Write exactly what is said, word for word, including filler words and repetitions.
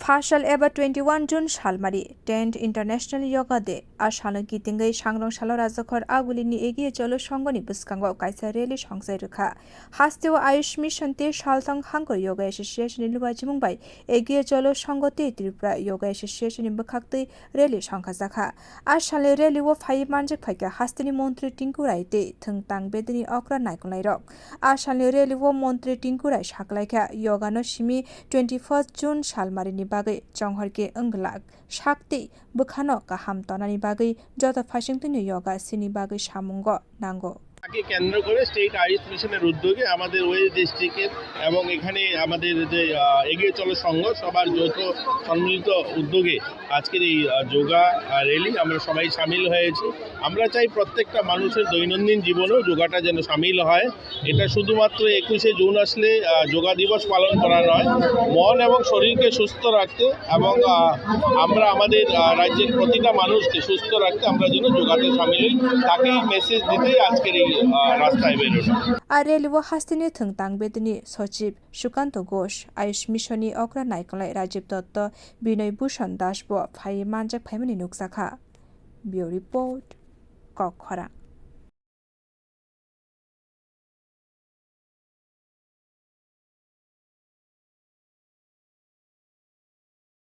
Phasal eba twenty-one June salmari, tenth International Yoga Day. A salno kitingwi sangrong salo Rajakhor Agulini Egiye Cholo Songhoni bwskango kaisa rally songchai rwkha. Hasteo Ayush Mission tei Salthang Hangkor Yoga Association ni lubachimung bai Egiye Cholo Songho tei Tripura Yoga Association ni bwkhaktwi rally songkhajakha. A salni rally o phaiwi manjak phaikha hasteni montri Tinku Rai tei thwngtang bedini okra naikolnairok. A salni rally o montri Tinku Rai saklaikha, yoga no simi twenty-first June salmarini bagwi chonghorkhe wng glak, sak tei bwkhano kaham tonani bagwi joto phaisingtwino yoga sini bagwi samungo nango. তাকে কেন্দ্র করে স্টেট আয়ুষ মিশনের উদ্যোগে আমাদের ওয়েস্ট ডিস্ট্রিক্টের এবং এখানে আমাদের যে, আহ, এগিয়ে চলো সংঘ, সবার যৌথ সম্মিলিত উদ্যোগে আজকের এই, আহ, যোগা, আহ, র্যালি আমরা সবাই সামিল হয়েছি। আমরা চাই প্রত্যেকটা মানুষের দৈনন্দিন জীবনেও যোগাটা যেন সামিল হয়। এটা শুধুমাত্র একুশে জুন আসলে, আহ, যোগা দিবস পালন করা নয়, মন এবং শরীরকে সুস্থ রাখতে এবং, আহ, আমরা আমাদের, আহ, রাজ্যের প্রতিটা মানুষকে সুস্থ রাখতে আমরা যেন যোগাতে সামিল হই, তাকেই মেসেজ দিতেই আজকের এই, আহ, রাস্তায় বেরোনো। A rally o hasteni thwngtang bedini sochib Sukanto Ghosh, Ayush Mission ni okra naikolnai Rajiv Dotto, Binoy Bhushan Das bo phaiwi manjak phaimani nukjakha. Bureau Report, Kokkhorang.